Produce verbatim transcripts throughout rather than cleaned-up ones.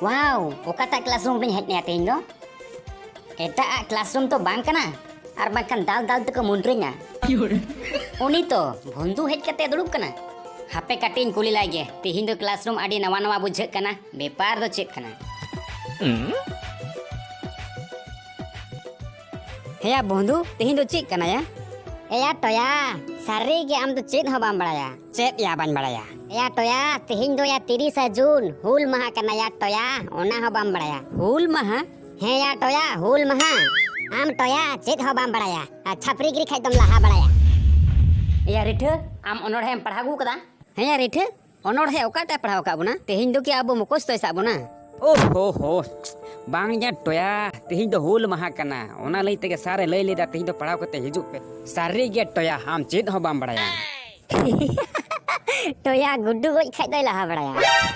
ᱣᱟᱣ, ᱚᱠᱟᱴᱟᱜ ᱠᱞᱟᱥᱨᱩᱢ ᱨᱤᱧ ᱦᱮᱡ ᱮᱱᱟ ᱛᱮᱦᱮᱧ ᱫᱚ? ᱮᱴᱟᱜ ᱟᱜ ᱠᱞᱟᱥᱨᱩᱢ ᱛᱚ ᱵᱟᱝ ᱠᱟᱱᱟ, ᱟᱨ ᱵᱟᱝᱠᱷᱟᱱ ᱫᱟᱞ ᱫᱟᱞ ᱛᱮᱠᱚ ᱢᱩᱱᱰᱨᱤᱧᱟ᱾ ᱩᱱᱤ ᱛᱚ ᱵᱷᱚᱱᱫᱩ ᱦᱮᱡ ᱠᱟᱛᱮ ᱫᱩᱲᱩᱵ ᱠᱟᱱᱟ᱾ ᱦᱟᱯᱮ ᱠᱟᱹᱴᱤᱡ ᱤᱧ ᱠᱩᱞᱤ ᱞᱟᱭ ᱜᱮ, ᱛᱮᱦᱮᱧ ᱫᱚ ᱠᱞᱟᱥᱨᱩᱢ ᱟᱹᱰᱤ ᱱᱟᱣᱟ ᱱᱟᱣᱟ ᱵᱩᱡᱷᱟᱹᱜ ᱠᱟᱱᱟ, ᱵᱮᱯᱟᱨ ᱫᱚ ᱪᱮᱫ ᱠᱟᱱᱟ? ᱦᱮᱭᱟ ᱵᱚᱱᱫᱷᱩ, ᱛᱮᱦᱮᱧ ᱫᱚ ᱪᱮᱫ ᱠᱟᱱᱟ ᱭᱟ? ᱮᱭᱟ ᱴᱚᱭᱟ, ᱥᱟᱹᱨᱤ ᱜᱮ ᱟᱢ ᱫᱚ ᱪᱮᱫ ᱦᱚᱸ ᱵᱟᱢ ᱵᱟᱲᱟᱭᱟ᱾ ᱪᱮᱫ ᱭᱟ ᱵᱟᱹᱧ ᱵᱟᱲᱟᱭᱟ? ᱮᱭᱟ ᱴᱚᱭᱟ, ᱛᱮᱦᱮᱧ ᱫᱚ ᱭᱟ ᱛᱤᱨᱤᱥᱟ ᱡᱩᱱ, ᱦᱩᱞ ᱢᱟᱦᱟ ᱠᱟᱱᱟ ᱭᱟ ᱴᱚᱭᱟ, ᱚᱱᱟ ᱦᱚᱸ ᱵᱟᱢ ᱵᱟᱲᱟᱭᱟ? ᱦᱩᱞ ᱢᱟᱦᱟ? ᱦᱮᱸ ᱭᱟ ᱴᱚᱭᱟ, ᱦᱩᱞ ᱢᱟᱦᱟ᱾ ᱟᱢ ᱴᱚᱭᱟ ᱪᱮᱫ ᱦᱚᱸ ᱵᱟᱢ ᱵᱟᱲᱟᱭᱟ, ᱟᱨ ᱪᱷᱟᱯᱨᱤ ᱜᱤᱨᱤ ᱠᱷᱟᱡ ᱫᱚᱢ ᱞᱟᱦᱟ ᱵᱟᱲᱟᱭᱟ᱾ ᱮᱭᱟ ᱨᱤᱴᱷᱟᱹ, ᱟᱢ ᱚᱱᱚᱬᱦᱮᱢ ᱯᱟᱲᱦᱟᱣ ᱟᱹᱜᱩ ᱠᱟᱫᱟ? ᱦᱮᱸ ᱭᱟ ᱨᱤᱴᱷᱟᱹ, ᱚᱱᱚᱬᱦᱮ ᱚᱠᱟᱴᱟᱜ ᱮ ᱯᱟᱲᱦᱟᱣ ᱟᱠᱟᱫ ᱵᱚᱱᱟ? ᱛᱮᱦᱮᱧ ᱫᱚ ᱠᱤ ᱟᱵᱚ ᱢᱩᱠᱷᱚᱥᱛᱚᱭ ᱥᱟᱵ ᱵᱚᱱᱟ? ᱳ ᱦᱳ ᱦᱳ, ᱵᱟᱝ ᱭᱟ ᱴᱚᱭᱟ, ᱛᱮᱦᱮᱧ ᱫᱚ ᱦᱩᱞ ᱢᱟᱦᱟ ᱠᱟᱱᱟ, ᱚᱱᱟ ᱞᱟᱹᱭ ᱛᱮᱜᱮ ᱥᱟᱨ ᱮ ᱞᱟᱹᱭ ᱞᱮᱫᱟ, ᱛᱮᱦᱮᱧ ᱫᱚ ᱯᱟᱲᱦᱟᱣ ᱠᱟᱛᱮ ᱦᱤᱡᱩᱜ ᱯᱮ᱾ ᱥᱟᱹᱨᱤ ᱜᱮ ᱴᱚᱭᱟ, ᱟᱢ ᱪᱮᱫ ᱦᱚᱸ ᱵᱟᱢ ᱵᱟᱲᱟᱭᱟ᱾ ᱴᱚᱭᱟ ᱜᱩᱰᱩ ᱜᱚᱡ ᱠᱷᱟᱡ ᱫᱚᱭ ᱞᱟᱦᱟ ᱵᱟᱲᱟᱭᱟ,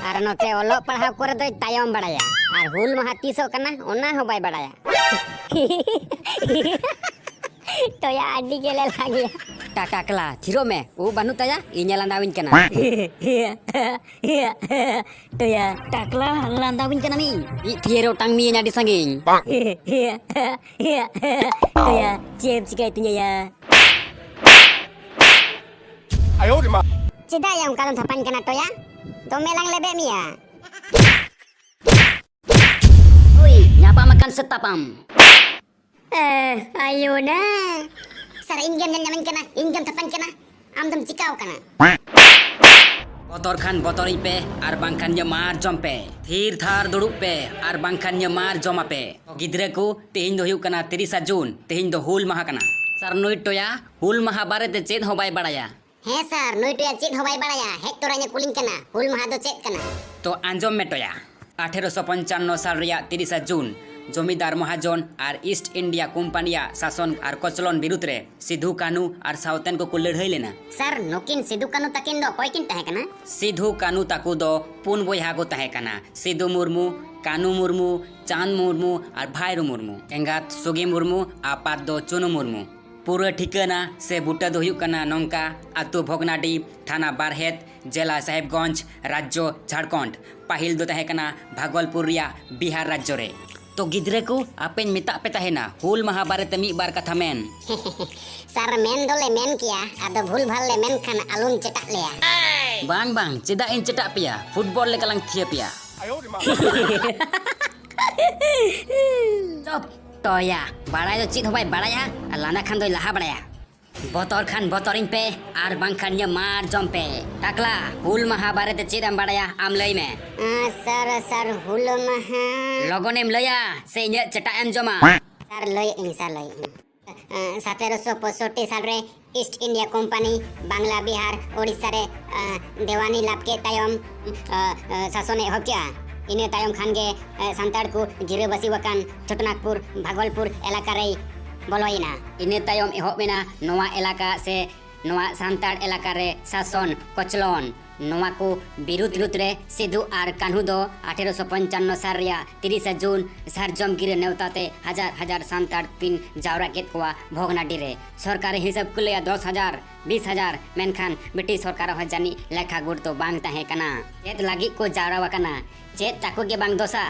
ᱟᱨ ᱱᱚᱛᱮ ᱚᱞᱚᱜ ᱯᱟᱲᱦᱟᱣ ᱠᱚᱨᱮ ᱫᱚᱭ ᱛᱟᱭᱚᱢ ᱵᱟᱲᱟᱭᱟ, ᱟᱨ ᱦᱩᱞ ᱢᱟᱦᱟ ᱛᱤᱥᱚᱜ ᱠᱟᱱᱟ ᱚᱱᱟ ᱦᱚᱸ ᱵᱟᱭ ᱵᱟᱲᱟᱭᱟ᱾ ᱴᱚᱭᱟ ᱟᱹᱰᱤ ᱜᱮ ᱞᱮᱞᱦᱟ ᱜᱮᱭᱟ᱾ ᱴᱟ-, ᱴᱟᱠᱞᱟ, ᱛᱷᱤᱨᱚᱜ ᱢᱮ, ᱩᱵ ᱵᱟᱹᱱᱩᱜ ᱛᱟᱭᱟ, ᱤᱧᱮ ᱞᱟᱸᱫᱟᱣᱤᱧ ᱠᱟᱱᱟ᱾ ᱴᱚᱭᱟ᱾ ᱴᱟᱠᱞᱟ, ᱞᱟᱸᱫᱟᱣᱤᱧ ᱠᱟᱱᱟ ᱱᱤᱧ᱾ ᱤᱡ ᱛᱷᱤᱭᱟᱹᱨ ᱚᱴᱟᱝ ᱢᱤᱭᱟᱹᱧ ᱟᱹᱰᱤ ᱥᱟᱺᱜᱤᱧ᱾ ᱴᱚᱭᱟ, ᱪᱮᱫ ᱮᱢ ᱪᱤᱠᱟᱹᱭ ᱛᱤᱧᱟ ᱭᱟ? ᱪᱮᱫᱟᱜ ᱭᱟ ᱚᱱᱠᱟ ᱫᱚᱢ ᱛᱷᱟᱯᱟᱧ ᱠᱟᱱᱟ ᱴᱚᱭᱟ? ᱫᱚᱢᱮ ᱞᱟᱝ ᱞᱮᱵᱮᱫ ᱢᱮᱭᱟ᱾ ᱦᱩᱭ, ᱧᱟᱯᱟᱢ ᱟᱠᱟᱱ ᱥᱮ ᱛᱟᱯᱟᱢ? ᱮ, ᱟᱭᱳ ᱱᱟ᱾ ᱥᱟᱨ, ᱤᱧ ᱜᱮᱢ ᱧᱮᱞ ᱧᱟᱢᱤᱧ ᱠᱟᱱᱟ, ᱤᱧ ᱜᱮᱢ ᱛᱷᱟᱯᱟᱧ ᱠᱟᱱᱟ᱾ ᱟᱢ ᱫᱚᱢ ᱪᱤᱠᱟᱹᱣ ᱠᱟᱱᱟ? ᱵᱚᱛᱚᱨ ᱠᱷᱟᱱ ᱵᱚᱛᱚᱨᱤᱧ ᱯᱮ, ᱟᱨ ᱵᱟᱝᱠᱷᱟᱱ ᱧᱟᱢᱟᱨ ᱡᱚᱢ ᱯᱮ᱾ ᱛᱷᱤᱨ ᱛᱷᱟᱨ ᱫᱩᱲᱩᱵ ᱯᱮ, ᱟᱨ ᱵᱟᱝᱠᱷᱟᱱ ᱧᱟᱢᱟᱨ ᱡᱚᱢ ᱟᱯᱮ᱾ ᱛᱚ ᱜᱤᱫᱽᱨᱟᱹ ᱠᱚ, ᱛᱮᱦᱮᱧ ᱫᱚ ᱦᱩᱭᱩᱜ ᱠᱟᱱᱟ ᱛᱤᱨᱤᱥᱟ ᱡᱩᱱ, ᱛᱮᱦᱮᱧ ᱫᱚ ᱦᱩᱞ ᱢᱟᱦᱟ ᱠᱟᱱᱟ᱾ ᱥᱟᱨ, ᱱᱩᱭ ᱴᱚᱭᱟ ᱦᱩᱞ ᱢᱟᱦᱟ ᱵᱟᱨᱮᱛᱮ ᱪᱮᱫ ᱦᱚᱸ ᱵᱟᱭ ᱵᱟᱲᱟᱭᱟ᱾ ᱦᱮᱸ ᱥᱟᱨ, ᱱᱩᱭ ᱴᱚᱭᱟ ᱪᱮᱫ ᱦᱚᱸ ᱵᱟᱭ ᱵᱟᱲᱟᱭᱟ, ᱦᱮᱡ ᱛᱚᱨᱟᱧ ᱠᱩᱞᱤᱧ ᱠᱟᱱᱟ, ᱦᱩᱞ ᱢᱟᱦᱟ ᱫᱚ ᱪᱮᱫ ᱠᱟᱱᱟ? ᱛᱚ ᱟᱸᱡᱚᱢ ᱢᱮ ᱴᱚᱭᱟ, ᱟᱴᱷᱮᱨᱚᱥᱚ ᱯᱚᱧᱪᱟᱱᱱᱚ ᱥᱟᱞ ᱨᱮᱭᱟᱜ ᱛᱤᱨᱤᱥᱟ ᱡᱩᱱ ᱡᱚᱢᱤᱫᱟᱨ ᱢᱚᱦᱟᱡᱚᱱ ᱟᱨ ᱤᱥᱴ ᱤᱱᱰᱤᱭᱟ ᱠᱳᱢᱯᱟᱱᱤᱭᱟᱜ ᱥᱟᱥᱚᱱ ᱟᱨ ᱠᱚᱪᱞᱚᱱ ᱵᱤᱨᱩᱫᱷ ᱨᱮ ᱥᱤᱫᱷᱩ ᱠᱟᱹᱱᱦᱩ ᱟᱨ ᱥᱟᱶᱛᱮᱱ ᱠᱚᱠᱚ ᱞᱟᱹᱲᱦᱟᱹᱭ ᱞᱮᱱᱟ᱾ ᱥᱟᱨ, ᱱᱩᱠᱤᱱ ᱥᱤᱫᱷᱩ ᱠᱟᱹᱱᱦᱩ ᱛᱟᱹᱠᱤᱱ ᱫᱚ ᱚᱠᱚᱭ ᱠᱤᱱ ᱛᱟᱦᱮᱸ ᱠᱟᱱᱟ? ᱥᱤᱫᱷᱩ ᱠᱟᱹᱱᱦᱩ ᱛᱟᱠᱚ ᱫᱚ ᱯᱩᱱ ᱵᱚᱭᱦᱟ ᱠᱚ ᱛᱟᱦᱮᱸ ᱠᱟᱱᱟ, ᱥᱤᱫᱷᱩ ᱢᱩᱨᱢᱩ, ᱠᱟᱹᱱᱦᱩ ᱢᱩᱨᱢᱩ ᱟᱨ ᱵᱷᱟᱭᱨᱳ ᱢᱩᱨᱢᱩ᱾ ᱮᱸᱜᱟᱛ ᱥᱩᱜᱤ ᱢᱩᱨᱢᱩ, ᱟᱯᱟᱛ ᱫᱚ ᱪᱩᱱᱩ ᱢᱩᱨᱢᱩ᱾ ᱯᱩᱨᱟᱹ ᱴᱷᱤᱠᱟᱹᱱᱟ ᱥᱮ ᱵᱩᱴᱟᱹ ᱫᱚ ᱦᱩᱭᱩᱜ ᱠᱟᱱᱟ ᱱᱚᱝᱠᱟ: ᱟᱹᱛᱩ ᱵᱷᱚᱜᱽᱱᱟᱰᱤ, ᱛᱷᱟᱱᱟ ᱵᱟᱨᱦᱮᱛ, ᱡᱮᱞᱟ ᱥᱟᱦᱮᱵᱽᱜᱚᱸᱡᱽ, ᱨᱟᱡᱽᱡᱚ ᱡᱷᱟᱲᱠᱷᱚᱸᱰ᱾ ᱯᱟᱹᱦᱤᱞ ᱫᱚ ᱛᱟᱦᱮᱸ ᱠᱟᱱᱟ ᱵᱷᱟᱜᱚᱞᱯᱩᱨ ᱨᱮᱭᱟᱜ ᱵᱤᱦᱟᱨ ᱨᱟᱡᱽᱡᱚ ᱨᱮ᱾ ᱛᱚ ᱜᱤᱫᱽᱨᱟᱹ ᱠᱚ, ᱟᱯᱮᱧ ᱢᱮᱛᱟᱜ ᱯᱮ ᱛᱟᱦᱮᱱᱟ ᱦᱩᱞ ᱢᱟᱦᱟ ᱵᱟᱨᱮᱛᱮ ᱢᱤᱫ ᱵᱟᱨ ᱠᱟᱛᱷᱟ ᱢᱮᱱ᱾ ᱥᱟᱨ, ᱢᱮᱱ ᱫᱚᱞᱮ ᱢᱮᱱ ᱠᱮᱭᱟ, ᱟᱫᱚ ᱵᱷᱩᱞ ᱵᱷᱟᱞ ᱞᱮ ᱢᱮᱱ ᱠᱷᱟᱱ ᱟᱞᱚᱢ ᱪᱮᱴᱟᱜ ᱞᱮᱭᱟ᱾ ᱵᱟᱝ ᱵᱟᱝ, ᱪᱮᱫᱟᱜ ᱤᱧ ᱪᱮᱴᱟᱜ ᱯᱮᱭᱟ? ᱯᱷᱩᱴᱵᱚᱞ ᱞᱮᱠᱟ ᱞᱟᱝ ᱛᱷᱤᱭᱟᱹ ᱯᱮᱭᱟ᱾ ᱪᱚᱯ! ᱴᱚᱭᱟ, ᱵᱟᱲᱟᱭ ᱫᱚ ᱪᱮᱫ ᱦᱚᱸ ᱵᱟᱭ ᱵᱟᱲᱟᱭᱟ ᱟᱨ ᱞᱟᱸᱫᱟ ᱠᱷᱟᱱ ᱫᱚᱭ ᱞᱟᱦᱟ ᱵᱟᱲᱟᱭᱟ᱾ ᱵᱚᱛᱚᱨ ᱠᱷᱟᱱ ᱵᱚᱛᱚᱨᱤᱧ ᱯᱮ ᱟᱨ ᱵᱟᱝᱠᱷᱟᱱ ᱤᱧᱟᱹᱜ ᱢᱟᱨ ᱡᱚᱢ ᱯᱮ᱾ ᱴᱟᱠᱞᱟ, ᱦᱩᱞ ᱢᱟᱦᱟ ᱵᱟᱨᱮᱛᱮ ᱪᱮᱫ ᱮᱢ ᱵᱟᱲᱟᱭᱟ ᱟᱢ ᱞᱟᱹᱭ ᱢᱮ᱾ ᱟᱸ, ᱥᱟᱨ, ᱥᱟᱨ, ᱦᱩᱞ ᱢᱟᱦᱟ᱾ ᱞᱚᱜᱚᱱᱮᱢ ᱞᱟᱹᱭᱟ ᱥᱮ ᱤᱧᱟᱹᱜ ᱪᱮᱴᱟᱜ ᱮᱢ ᱡᱚᱢᱟ? ᱥᱟᱨ, ᱞᱟᱹᱭᱮᱫ ᱟᱹᱧ, ᱥᱟᱨ, ᱞᱟᱹᱭᱮᱫ ᱟᱹᱧ᱾ ᱟᱸ, ᱥᱚᱛᱮᱨᱚᱥᱚ ᱯᱚᱸᱭᱥᱚᱴᱴᱤ ᱥᱟᱞ ᱨᱮ East India company Bangla, Bihar, Odisha ᱨᱮ, ᱟᱸ, ᱫᱮᱣᱟᱱᱤ ᱞᱟᱵᱷ ᱠᱮᱫ ᱛᱟᱭᱚᱢ, ᱟᱸ, ᱟᱸ, ᱥᱟᱥᱚᱱᱮ ᱮᱦᱚᱵ ᱠᱮᱫᱼᱟ᱾ ᱤᱱᱟᱹ ᱛᱟᱭᱚᱢ ᱠᱷᱟᱱ ᱜᱮ, ᱟᱸ, ᱥᱟᱱᱛᱟᱲ ᱠᱚ ᱜᱤᱨᱟᱹᱵᱟᱹᱥᱤ ᱟᱠᱟᱱ ᱪᱷᱳᱴᱚᱱᱟᱜᱽᱯᱩᱨ, ᱵᱷᱟᱜᱚᱞᱯᱩᱨ ᱮᱞᱟᱠᱟ ᱨᱮᱭ ᱵᱚᱞᱚᱭᱮᱱᱟ᱾ ᱤᱱᱟᱹ ᱛᱟᱭᱚᱢ ᱮᱦᱚᱵ ᱮᱱᱟ ᱱᱚᱣᱟ ᱮᱞᱟᱠᱟ ᱥᱮ ᱱᱚᱣᱟ ᱥᱟᱱᱛᱟᱲ ᱮᱞᱟᱠᱟ ᱨᱮ ᱥᱟᱥᱚᱱ, ᱠᱚᱪᱞᱚᱱ᱾ ᱱᱚᱣᱟ ᱠᱚ ᱵᱤᱨᱩᱫᱷ, ᱵᱤᱨᱩᱫᱷ ᱨᱮ ᱥᱤᱫᱷᱩ ᱟᱨ ᱠᱟᱹᱱᱦᱩ ᱫᱚ ᱟᱴᱷᱮᱨᱚᱥᱚ ᱯᱚᱧᱪᱟᱱᱱᱚ ᱥᱟᱞ ᱨᱮᱭᱟᱜ ᱛᱤᱨᱤᱥᱟ ᱡᱩᱱ ᱥᱟᱨᱡᱚᱢ ᱜᱤᱨᱟᱹ ᱱᱮᱣᱛᱟ ᱛᱮ ᱦᱟᱡᱟᱨ ᱦᱟᱡᱟᱨ ᱥᱟᱱᱛᱟᱲ ᱠᱤᱱ ᱡᱟᱣᱨᱟ ᱠᱮᱫ ᱠᱚᱣᱟ ᱵᱷᱚᱜᱽᱱᱟᱰᱤ ᱨᱮ᱾ ᱥᱚᱨᱠᱟᱨᱤ ᱦᱤᱥᱟᱹᱵ ᱠᱚ ᱞᱟᱹᱭᱟ ᱫᱚᱥ ᱦᱟᱡᱟᱨ, ᱵᱤᱥ ᱦᱟᱡᱟᱨ, ᱢᱮᱱᱠᱷᱟᱱ ᱵᱨᱤᱴᱤᱥ ᱥᱚᱨᱠᱟᱨ ᱦᱚᱸ ᱡᱟᱹᱱᱤᱡ ᱞᱮᱠᱷᱟ ᱜᱩᱴ ᱫᱚ ᱵᱟᱝ ᱛᱟᱦᱮᱸ ᱠᱟᱱᱟ᱾ ᱪᱮᱫ ᱞᱟᱹᱜᱤᱫ ᱠᱚ ᱡᱟᱣᱨᱟ ᱟᱠᱟᱱᱟ? ᱪᱮᱫ ᱛᱟᱠᱚ ᱜᱮ ᱵᱟᱝ ᱫᱚᱥᱟ?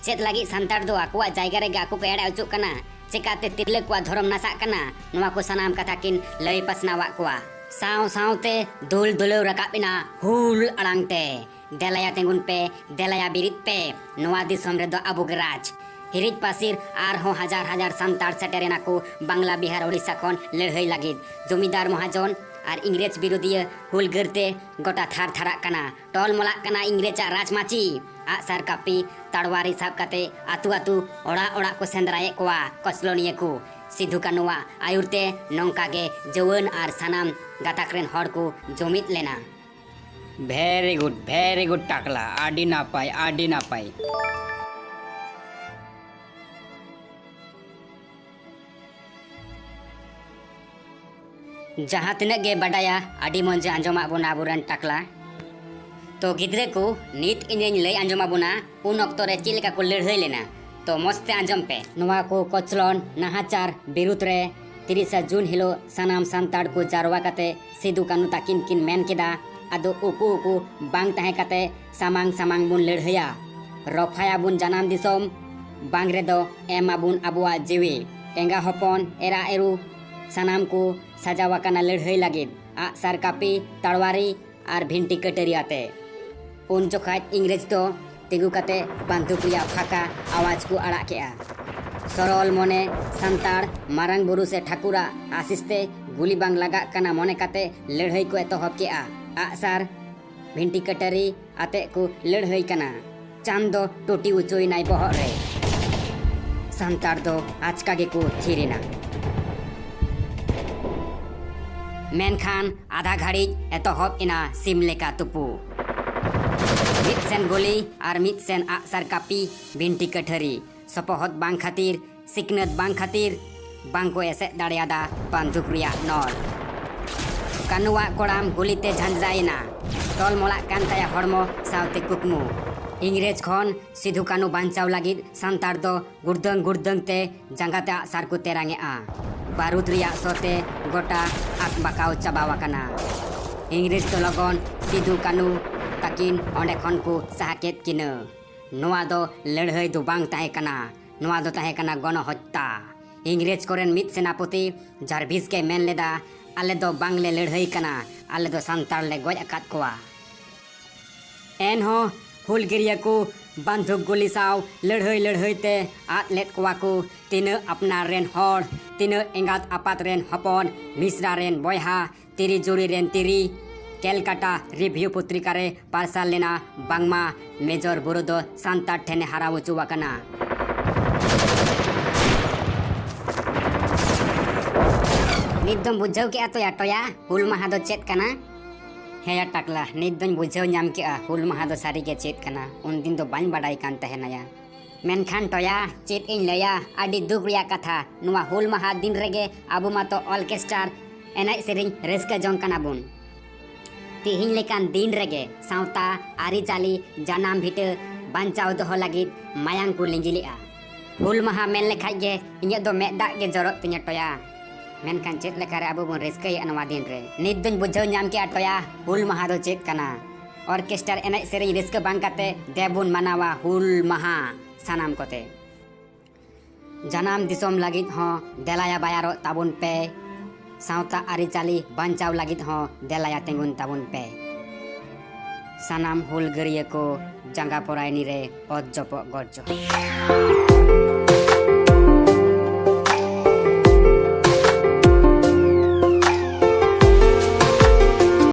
ᱪᱮᱫ ᱞᱟᱹᱜᱤᱫ ᱥᱟᱱᱛᱟᱲ ᱫᱚ ᱟᱠᱚᱣᱟᱜ ᱡᱟᱭᱜᱟ ᱨᱮᱜᱮ ᱟᱠᱚ ᱠᱚ ᱮᱲᱮ ᱚᱪᱚᱜ ᱠᱟᱱᱟ? ᱪᱮᱠᱟᱛᱮ ᱛᱤᱨᱞᱟᱹ ᱠᱚᱣᱟᱜ ᱫᱷᱚᱨᱚᱢ ᱱᱟᱥᱟᱜ ᱠᱟᱱᱟ? ᱱᱚᱣᱟ ᱠᱚ ᱥᱟᱱᱟᱢ ᱠᱟᱛᱷᱟ ᱠᱤᱱ ᱞᱟᱹᱭ ᱯᱟᱥᱱᱟᱣᱟᱫ ᱠᱚᱣᱟ᱾ ᱥᱟᱶ ᱥᱟᱶᱛᱮ ᱫᱩᱞ ᱫᱩᱞᱟᱹᱣ ᱨᱟᱠᱟᱵ ᱮᱱᱟ ᱦᱩᱞ ᱟᱲᱟᱝ ᱛᱮ, "ᱫᱮᱞᱟᱭᱟ ᱛᱤᱸᱜᱩᱱ ᱯᱮ, ᱫᱮᱞᱟᱭᱟ ᱵᱤᱨᱤᱫ ᱯᱮ, ᱱᱚᱣᱟ ᱫᱤᱥᱚᱢ ᱨᱮᱫᱚ ᱟᱵᱚ ᱜᱮ ᱨᱟᱡᱽ᱾" ᱦᱤᱨᱤᱡ ᱯᱟᱹᱥᱤᱨ ᱟᱨᱦᱚᱸ ᱦᱟᱡᱟᱨ ᱦᱟᱡᱟᱨ ᱥᱟᱱᱛᱟᱲ ᱥᱮᱴᱮᱨ ᱮᱱᱟ ᱠᱚ ᱵᱟᱝᱞᱟ, ᱵᱤᱦᱟᱨ, ᱳᱰᱤᱥᱟ ᱠᱷᱚᱱ ᱞᱟᱹᱲᱦᱟᱹᱭ ᱞᱟᱹᱜᱤᱫ᱾ ᱡᱚᱢᱤᱫᱟᱨ ᱢᱚᱦᱟᱡᱚᱱ ᱟᱨ ᱤᱝᱨᱮᱡᱽ ᱵᱤᱨᱳᱫᱷᱤᱭᱟᱹ ᱦᱩᱞᱜᱟᱹᱨ ᱛᱮ ᱜᱚᱴᱟ ᱛᱷᱟᱨ ᱛᱷᱟᱨᱟᱜ ᱠᱟᱱᱟ᱾ ᱴᱚᱞ ᱢᱚᱞᱟᱜ ᱠᱟᱱᱟ ᱤᱝᱨᱮᱡᱽ ᱟᱜ ᱨᱟᱡᱽ ᱢᱟᱹᱪᱤ᱾ ᱟᱜᱼᱥᱟᱨ ᱠᱟᱹᱯᱤ ᱛᱟᱲᱣᱟᱨᱤ ᱥᱟᱵ ᱠᱟᱛᱮ ᱟᱹᱛᱩ ᱟᱹᱛᱩ, ᱚᱲᱟᱜ ᱚᱲᱟᱜ ᱠᱚ ᱥᱮᱸᱫᱽᱨᱟᱭᱮᱫ ᱠᱚᱣᱟ ᱠᱚᱪᱞᱚᱱᱤᱭᱟᱹ ᱠᱚ᱾ ᱥᱤᱫᱷᱩ ᱠᱟᱹᱱᱩᱣᱟᱜ ᱟᱹᱭᱩᱨ ᱛᱮ ᱱᱚᱝᱠᱟ ᱜᱮ ᱡᱩᱣᱟᱹᱱ ᱟᱨ ᱥᱟᱱᱟᱢ ᱜᱟᱛᱟᱠ ᱨᱮᱱ ᱦᱚᱲ ᱠᱚ ᱡᱩᱢᱤᱫ ᱞᱮᱱᱟ᱾ Very good, very good ᱴᱟᱠᱞᱟ, ᱟᱹᱰᱤ ᱱᱟᱯᱟᱭ, ᱟᱹᱰᱤ ᱱᱟᱯᱟᱭ᱾ ᱡᱟᱦᱟᱸ ᱛᱤᱱᱟᱹᱜ ᱜᱮ ᱵᱟᱰᱟᱭᱟ, ᱟᱹᱰᱤ ᱢᱚᱡᱽ ᱮ ᱟᱸᱡᱚᱢᱟᱜ ᱵᱚᱱᱟ ᱟᱵᱚᱨᱮᱱ ᱴᱟᱠᱞᱟ᱾ ᱛᱚ ᱜᱤᱫᱽᱨᱟᱹ ᱠᱚ, ᱱᱤᱛ ᱤᱧᱤᱧ ᱞᱟᱹᱭ ᱟᱸᱡᱚᱢ ᱟᱵᱚᱱᱟ ᱩᱱ ᱚᱠᱛᱚ ᱨᱮ ᱪᱮᱫ ᱞᱮᱠᱟ ᱠᱚ ᱞᱟᱹᱲᱦᱟᱹᱭ ᱞᱮᱱᱟ᱾ ᱛᱚ ᱢᱚᱡᱽ ᱛᱮ ᱟᱸᱡᱚᱢ ᱯᱮ᱾ ᱱᱚᱣᱟ ᱠᱚ ᱠᱚᱪᱞᱚᱱ ᱱᱟᱦᱟᱪᱟᱨ ᱵᱤᱨᱩᱫᱽ ᱨᱮ ᱛᱤᱨᱤᱥᱟ ᱡᱩᱱ ᱦᱤᱞᱳᱜ ᱥᱟᱱᱟᱢ ᱥᱟᱱᱛᱟᱲ ᱠᱚ ᱡᱟᱨᱣᱟ ᱠᱟᱛᱮ ᱥᱤᱫᱩ ᱠᱟᱹᱱᱩ ᱛᱟᱹᱠᱤᱱ ᱠᱤᱱ ᱢᱮᱱ ᱠᱮᱫᱟ, ᱟᱫᱚ ᱩᱠᱩ ᱩᱠᱩ ᱵᱟᱝ ᱛᱟᱦᱮᱸ ᱠᱟᱛᱮ ᱥᱟᱢᱟᱝ ᱥᱟᱢᱟᱝ ᱵᱚᱱ ᱞᱟᱹᱲᱦᱟᱹᱭᱟ᱾ ᱨᱚᱯᱷᱟᱭᱟᱵᱚᱱ ᱡᱟᱱᱟᱢ ᱫᱤᱥᱚᱢ, ᱵᱟᱝ ᱨᱮᱫᱚ ᱮᱢ ᱟᱵᱚᱱ ᱟᱵᱚᱣᱟᱜ ᱡᱤᱣᱤ᱾ ᱮᱸᱜᱟ ᱦᱚᱯᱚᱱ, ᱮᱨᱟ ᱮᱨᱩ, ᱥᱟᱱᱟᱢ ᱠᱚ ᱥᱟᱡᱟᱣ ᱟᱠᱟᱱᱟ ᱞᱟᱹᱲᱦᱟᱹᱭ ᱞᱟᱹᱜᱤᱫ᱾ ᱟᱜᱼᱥᱟᱨ, ᱠᱟᱹᱯᱤ, ᱛᱟᱲᱣᱟᱨᱤ ᱟᱨ ᱵᱷᱤᱱᱴᱤ ᱠᱟᱹᱴᱟᱹᱨᱤ ᱟᱛᱮ᱾ ᱩᱱ ᱡᱚᱠᱷᱟᱡ ᱤᱝᱨᱮᱡᱽ ᱫᱚ ᱛᱤᱸᱜᱩ ᱠᱟᱛᱮ ᱵᱟᱱᱫᱩᱠ ᱨᱮᱭᱟᱜ ᱯᱷᱟᱸᱠᱟ ᱟᱣᱟᱡᱽ ᱠᱚ ᱟᱲᱟᱜ ᱠᱮᱜᱼᱟ᱾ ᱥᱚᱨᱚᱞ ᱢᱚᱱᱮ ᱥᱟᱱᱛᱟᱲ ᱢᱟᱨᱟᱝ ᱵᱩᱨᱩ ᱥᱮ ᱴᱷᱟᱹᱠᱩᱨᱟᱜ ᱟᱥᱤᱥ ᱛᱮ ᱜᱩᱞᱤ ᱵᱟᱝ ᱞᱟᱜᱟᱜ ᱠᱟᱱᱟ ᱢᱚᱱᱮ ᱠᱟᱛᱮ ᱞᱟᱹᱲᱦᱟᱹᱭ ᱠᱚ ᱮᱛᱚᱦᱚᱵ ᱠᱮᱜᱼᱟ᱾ ᱟᱜᱼᱥᱟᱨ, ᱵᱷᱤᱱᱴᱤ ᱠᱟᱹᱴᱟᱹᱨᱤ ᱟᱛᱮ ᱠᱚ ᱞᱟᱹᱲᱦᱟᱹᱭ ᱠᱟᱱᱟ᱾ ᱪᱟᱸᱫ ᱫᱚ ᱴᱩᱴᱤ ᱩᱪᱩᱭᱮᱱᱟᱭ ᱵᱚᱦᱚᱜ ᱨᱮ᱾ ᱥᱟᱱᱛᱟᱲ ᱫᱚ ᱟᱪᱠᱟ ᱜᱮᱠᱚ ᱛᱷᱤᱨ ᱮᱱᱟ᱾ ᱢᱮᱱᱠᱷᱟᱱ ᱟᱫᱷᱟ ᱜᱷᱟᱹᱲᱤᱡ ᱮᱛᱚᱦᱚᱵ ᱮᱱᱟ ᱥᱤᱢ ᱞᱮᱠᱟ ᱛᱩᱯᱩ᱾ ᱢᱤᱫ ᱥᱮᱱ ᱜᱩᱞᱤ ᱟᱨ ᱢᱤᱫ ᱥᱮᱱ ᱟᱜᱼᱥᱟᱨ, ᱠᱟᱹᱯᱤ, ᱵᱷᱤᱱᱴᱤ ᱠᱟᱹᱴᱟᱹᱨᱤ᱾ ᱥᱚᱯᱚᱦᱚᱫ ᱵᱟᱝ ᱠᱷᱟᱹᱛᱤᱨ, ᱥᱤᱠᱷᱱᱟᱹᱛ ᱵᱟᱝ ᱠᱷᱟᱹᱛᱤᱨ ᱵᱟᱝ ᱠᱚ ᱮᱥᱮᱫ ᱫᱟᱲᱮᱭᱟᱫᱟ ᱵᱟᱱᱫᱩᱠ ᱨᱮᱭᱟᱜ ᱱᱚᱞ᱾ ᱠᱟᱹᱱᱩᱣᱟᱜ ᱠᱚᱲᱟᱢ ᱜᱩᱞᱤ ᱛᱮ ᱡᱷᱟᱸᱡᱽᱨᱟᱭᱮᱱᱟ᱾ ᱴᱚᱞᱢᱚᱞᱟᱜ ᱠᱟᱱ ᱛᱟᱭᱟ ᱦᱚᱲᱢᱚ ᱥᱟᱶᱛᱮ ᱠᱩᱠᱢᱩ᱾ ᱤᱝᱨᱮᱡᱽ ᱠᱷᱚᱱ ᱥᱤᱫᱷᱩ ᱠᱟᱹᱱᱩ ᱵᱟᱧᱪᱟᱣ ᱞᱟᱹᱜᱤᱫ ᱥᱟᱱᱛᱟᱲ ᱫᱚ ᱜᱩᱲᱫᱟᱹᱝ ᱜᱩᱲᱫᱟᱹᱝ ᱛᱮ ᱡᱟᱸᱜᱟ ᱛᱮ ᱟᱜᱼᱥᱟᱨ ᱠᱚ ᱛᱮᱨᱟᱝ ᱮᱜᱼᱟ᱾ ᱵᱟᱹᱨᱩᱫ ᱨᱮᱭᱟᱜ ᱥᱚ ᱛᱮ ᱜᱚᱴᱟ ᱟᱠ ᱵᱟᱠᱟᱣ ᱪᱟᱵᱟᱣ ᱟᱠᱟᱱᱟ᱾ ᱤᱝᱨᱮᱡᱽ ᱫᱚ ᱞᱚᱜᱚᱱ ᱥᱤᱫᱷᱩ ᱠᱟᱹᱱᱩ ᱛᱟᱹᱠᱤᱱ ᱚᱸᱰᱮ ᱠᱷᱚᱱ ᱠᱚ ᱥᱟᱦᱟ ᱠᱮᱫ ᱠᱤᱱᱟᱹ᱾ ᱱᱚᱣᱟ ᱫᱚ ᱞᱟᱹᱲᱦᱟᱹᱭ ᱫᱚ ᱵᱟᱝ ᱛᱟᱦᱮᱸ ᱠᱟᱱᱟ, ᱱᱚᱣᱟ ᱫᱚ ᱛᱟᱦᱮᱸ ᱠᱟᱱᱟ ᱜᱚᱱᱚ ᱦᱚᱛᱛᱟ᱾ ᱤᱝᱨᱮᱡᱽ ᱠᱚᱨᱮᱱ ᱢᱤᱫ ᱥᱮᱱᱟᱯᱚᱛᱤ ᱡᱟᱨᱵᱷᱤᱥ ᱜᱮ ᱢᱮᱱ ᱞᱮᱫᱟ, "ᱟᱞᱮ ᱫᱚ ᱵᱟᱝᱞᱮ ᱞᱟᱹᱲᱦᱟᱹᱭ ᱠᱟᱱᱟ, ᱟᱞᱮ ᱫᱚ ᱥᱟᱱᱛᱟᱲ ᱞᱮ ᱜᱚᱡ ᱟᱠᱟᱫ ᱠᱚᱣᱟ᱾" ᱮᱱᱦᱚᱸ ᱦᱩᱞᱜᱟᱹᱨᱤᱭᱟᱹ ᱠᱚ ᱵᱟᱱᱫᱷᱩᱠ ᱜᱩᱞᱤ ᱥᱟᱶ ᱞᱟᱹᱲᱦᱟᱹᱭ ᱞᱟᱹᱲᱦᱟᱹᱭ ᱛᱮ ᱟᱫ ᱞᱮᱫ ᱠᱚᱣᱟ ᱠᱚ ᱛᱤᱱᱟᱹᱜ ᱟᱯᱱᱟᱨ ᱨᱮᱱ ᱦᱚᱲ, ᱛᱤᱱᱟᱹᱜ ᱮᱸᱜᱟᱛ ᱟᱯᱟᱛ ᱨᱮᱱ ᱦᱚᱯᱚᱱ, ᱢᱤᱥᱨᱟ ᱨᱮᱱ ᱵᱚᱭᱦᱟ, ᱛᱤᱨᱤ ᱡᱩᱨᱤ ᱨᱮᱱ ᱛᱤᱨᱤ᱾ ᱠᱮᱞᱠᱟᱴᱟ ᱨᱤᱵᱷᱤᱭᱩ ᱯᱚᱛᱨᱤᱠᱟ ᱨᱮ ᱯᱟᱨᱥᱟᱞ ᱞᱮᱱᱟ, ᱵᱟᱝᱢᱟ ᱢᱮᱡᱚᱨ ᱵᱩᱨᱩ ᱫᱚ ᱥᱟᱱᱛᱟᱲ ᱴᱷᱮᱱᱮ ᱦᱟᱨᱟ ᱦᱚᱪᱚ ᱟᱠᱟᱱᱟ᱾ ᱱᱤᱛ ᱫᱚᱢ ᱵᱩᱡᱷᱟᱹᱣ ᱠᱮᱜᱼᱟ ᱛᱚᱭᱟ ᱴᱚᱭᱟ, ᱦᱩᱞ ᱢᱟᱦᱟ ᱫᱚ ᱪᱮᱫ ᱠᱟᱱᱟ? ᱦᱮᱸᱭᱟ ᱴᱟᱠᱞᱟ, ᱱᱤᱛ ᱫᱚᱧ ᱵᱩᱡᱷᱟᱹᱣ ᱧᱟᱢ ᱠᱮᱜᱼᱟ ᱦᱩᱞ ᱢᱟᱦᱟ ᱫᱚ ᱥᱟᱹᱨᱤ ᱜᱮ ᱪᱮᱫ ᱠᱟᱱᱟ᱾ ᱩᱱᱫᱤᱱ ᱫᱚ ᱵᱟᱹᱧ ᱵᱟᱰᱟᱭ ᱠᱟᱱ ᱛᱟᱦᱮᱱᱟᱭᱟ᱾ ᱢᱮᱱᱠᱷᱟᱱ ᱴᱚᱭᱟ, ᱪᱮᱫ ᱤᱧ ᱞᱟᱹᱭᱟ, ᱟᱹᱰᱤ ᱫᱩᱠ ᱨᱮᱭᱟᱜ ᱠᱟᱛᱷᱟ, ᱱᱚᱣᱟ ᱦᱩᱞ ᱢᱟᱦᱟ ᱫᱤᱱ ᱨᱮᱜᱮ ᱟᱵᱚ ᱢᱟᱛᱚ ᱚᱨᱠᱮᱥᱴᱟᱨ ᱮᱱᱮᱡ ᱥᱮᱨᱮᱧ ᱨᱟᱹᱥᱠᱟᱹ ᱡᱚᱝ ᱠᱟᱱᱟ ᱵᱚᱱ᱾ ᱛᱤᱦᱤᱧ ᱞᱮᱠᱟᱱ ᱫᱤᱱ ᱨᱮᱜᱮ ᱥᱟᱶᱛᱟ, ᱟᱹᱨᱤᱪᱟᱹᱞᱤ, ᱡᱟᱱᱟᱢ ᱵᱷᱤᱴᱟᱹ ᱵᱟᱧᱪᱟᱣ ᱫᱚᱦᱚ ᱞᱟᱹᱜᱤᱫ ᱢᱟᱭᱟᱝ ᱠᱚ ᱞᱤᱸᱡᱤ ᱞᱮᱜᱼᱟ᱾ ᱦᱩᱞ ᱢᱟᱦᱟ ᱢᱮᱱ ᱞᱮᱠᱷᱟᱡ ᱜᱮ ᱤᱧᱟᱹᱜ ᱫᱚ ᱢᱮᱫ ᱫᱟᱜ ᱜᱮ ᱡᱚᱨᱚᱜ ᱛᱤᱧᱟᱹ ᱴᱚᱭᱟ᱾ ᱢᱮᱱᱠᱷᱟᱱ ᱪᱮᱫ ᱞᱮᱠᱟᱨᱮ ᱟᱵᱚ ᱵᱚᱱ ᱨᱟᱹᱥᱠᱟᱹᱭᱮᱫᱼᱟ ᱱᱚᱣᱟ ᱫᱤᱱ ᱨᱮ? ᱱᱤᱛ ᱫᱚᱧ ᱵᱩᱡᱷᱟᱹᱣ ᱧᱟᱢ ᱠᱮᱫᱼᱟ ᱴᱚᱭᱟ, ᱦᱩᱞ ᱢᱟᱦᱟ ᱫᱚ ᱪᱮᱫ ᱠᱟᱱᱟ᱾ ᱚᱨᱠᱮᱥᱴᱟᱨ ᱮᱱᱮᱡ ᱥᱮᱨᱮᱧ ᱨᱟᱹᱥᱠᱟᱹ ᱵᱟᱝ ᱠᱟᱛᱮ ᱫᱮᱵᱚᱱ ᱢᱟᱱᱟᱣᱟ ᱦᱩᱞ ᱢᱟᱦᱟ ᱥᱟᱱᱟᱢ ᱠᱚᱛᱮ᱾ ᱡᱟᱱᱟᱢ ᱫᱤᱥᱚᱢ ᱞᱟᱹᱜᱤᱫ ᱦᱚᱸ ᱫᱮᱞᱟᱭᱟ ᱵᱟᱭᱟᱨᱚᱜ ᱛᱟᱵᱚᱱ ᱯᱮ᱾ ᱥᱟᱶᱛᱟ ᱟᱹᱨᱤᱪᱟᱹᱞᱤ ᱵᱟᱧᱪᱟᱣ ᱞᱟᱹᱜᱤᱫ ᱦᱚᱸ ᱫᱮᱞᱟᱭᱟ ᱛᱤᱸᱜᱩᱱ ᱛᱟᱵᱚᱱ ᱯᱮ᱾ ᱥᱟᱱᱟᱢ ᱦᱩᱞᱜᱟᱹᱨᱤᱭᱟᱹ ᱠᱚ ᱡᱟᱸᱜᱟ ᱯᱚᱨᱟᱭᱱᱤ ᱨᱮ ᱚᱛ ᱡᱚᱯᱚᱜ ᱜᱚᱰ ᱡᱚᱦᱟᱨ᱾